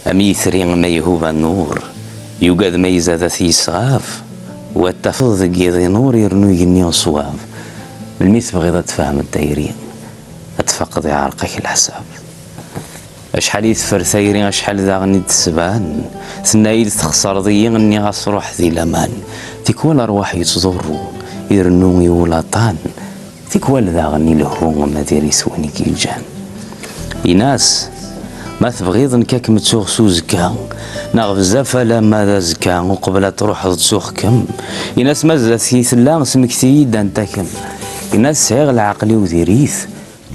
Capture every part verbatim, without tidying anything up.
Am yitri ma ihuba nnur, yugad ma izad ad t-yesɣab, wa tafeḍ deg yiḍ inuṛ irennu igenni ṣṣwab. Melmi tebɣiḍ ad tfehmeḍ tayri, ad tfaqeḍ iɛreq-ak leḥsab. Acḥal i teffer tayri, acḥal daɣen i d-tesban, tenna-yi-d texṣreḍ-iyi, nniɣ-as ruḥ di laman. Tikwal rrwaḥ yettḍurru, irennu i wulaṭan, tikwal daɣen ilehhu ma diri-t win i k-yeǧǧan. Ini-as, ma tebɣiḍ nekk ad kem-ttuɣ s uzekka, neɣ bezzaf alamma d azekka uqbel ad truḥeḍ ttuɣ-kem. Ini-as ma zdat-i tella smekti-yi-d anta kemm. Ini-as sɛiɣ lɛeql-iw diri-t,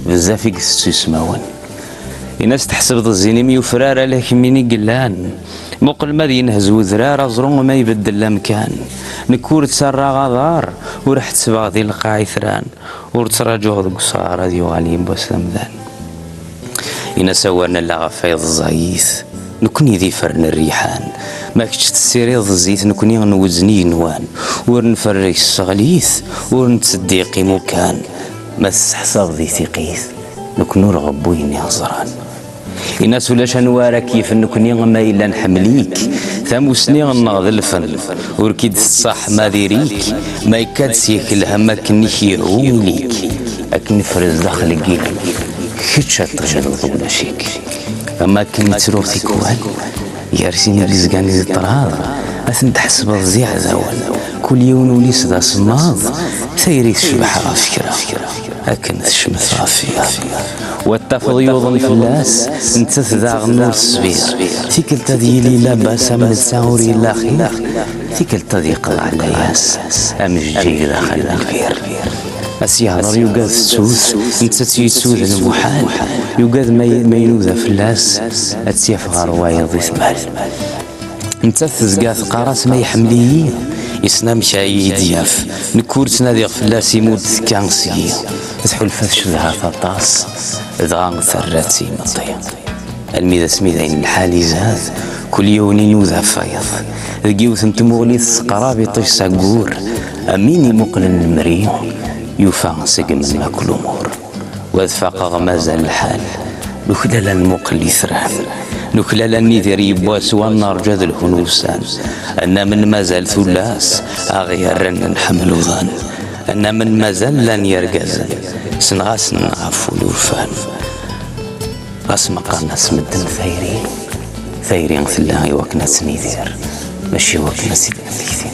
bezzaf i itett ismawen. Ini-as tḥesbeḍ zzin-im yufrar ala kemmini yellan. Muqel ma d yenhez udrar, aẓru ma ibeddel amkan. Nekk ur ttarraɣ aḍar, ur ḥettbeɣ di lqaɛ itran, ur ttraǧuɣ deg usɣar ad yuɣal yiwwas d amdan. Ini-as awal nella ɣef wayeḍ ẓẓayit, nekni d ifern rriḥan. Ma kečč tessirideḍ zzit, nekni nwezzen igenwan. Ur nferreg sseɣlit, ur nettseddiq imukan. Ma tesseḥsabeḍ i tiqit, nekni ur ɣebbu ayen iẓran. Ini-as ulac anwa ara k-yifen nekni ma yella nḥemmel-ik. Tamusni-nneɣ d lfen, ur k-id-teṣṣaḥ ma diri-k. Ma yekka-d seg-k lhemm akken i k-yehwu ili-k. Akken nefrez daxel n yilem, kečč ad tɣileḍ ulac-ik. Am akken ttruɣ tikwal, gar sin i yezgan di ṭṭrad, ad ten-tḥesbeḍ d iɛdawen. Kul yiwen ul-is d asemmaḍ, tayri tecbeḥ ɣef kra, akken tecmet ɣef yiḍ. Wa tafeḍ yuḍen fell-as, nettat daɣen ur tesbir. Tikkelt ad yili labas am netta ur yella axir, tikkelt ad yeqḍeɛ layas, am jeǧǧig daxel n lbir. Ad s-yehder yugad tettut, nettat yettu d lmuḥal. Yugad ma, ma inuda fell-as, ad tt-yaf ɣer wayeḍ i tmal. Nettat tezga teqqar-as ma iḥemmel-iyi, yessen amek ara iyi-d-yaf. Nekk ur ttnadiɣ fell-as, imudd tekka seg-i. Tḥulfa tcedha-t aṭas, dɣa terra-tt i imeṭṭi. Almi d asmi d ayen lḥal izad, kul yiwen inuda ɣef wayeḍ. Deg yiwet n tmuɣli tesseqrab iṭij s aggur, am win imuqlen lemri, yufa segmen akk lumuṛ. Wa ad faqeɣ mazal lḥal, nuklal ad nmuqel itran, nuklal ad nidir yiwwas wa nerǧa ad lhun ussan. Ad namen mazal tullas, aɣ-yerran nḥemmel uḍan. Ad namen mazal llan yergazen, ssneɣ-asen ɣef wul urfan. Ɣas ma qqaren-as medden tayri, tayri tella i wakken ad tnidir, mačči i wakken ad tt-id-temmekti.